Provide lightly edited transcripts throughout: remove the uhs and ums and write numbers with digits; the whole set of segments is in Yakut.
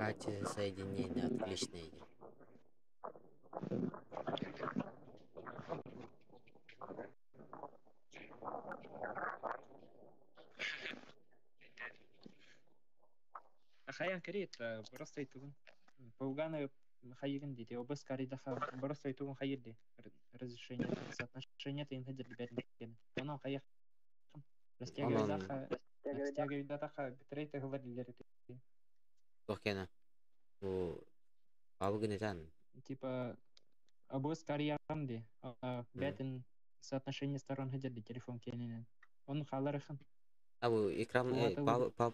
Качество соединения отличное диэн. Хайан кэриэт просто айтыбын. Пауганы хайыгын дити, обыс каридаха просто айтугун хайыр ди. Разрешение соотношение тыын хадыр бэрин. Онон хайах Онон растягивайдаха битрейт ыһылар дилер. Туох кэнэ бу палыгын этэн Типа обоз карьярам ди. Бэтин соотношение сторон хадыр ди телефон кенинен. Он халарыхан. А бу экран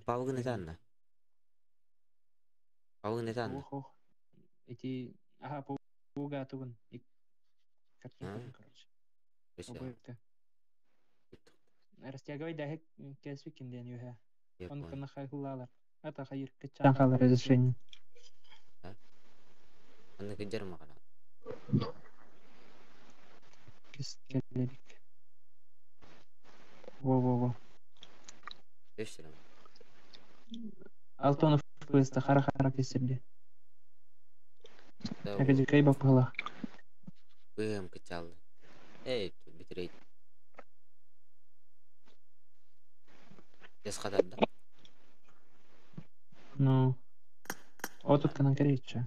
палыгын этэн палыгын этэн Ох, ох. Эти ага пауга тугун. Картинка, короче. Обоекта. Растягивай даһык кэсвикин диэн үһэ. Он кына хайхулалар. Ата хайыр кыччаан хаалар разрешение. Анны кыдьар маҕана. Кис кэллик. Во-во-во. Өссө Алтонов выста хара-хара кесирди. Акадикай баппыла. Быым кычалды. Эй, битрейт. Тес хатарда. Ну, отут канан керечче.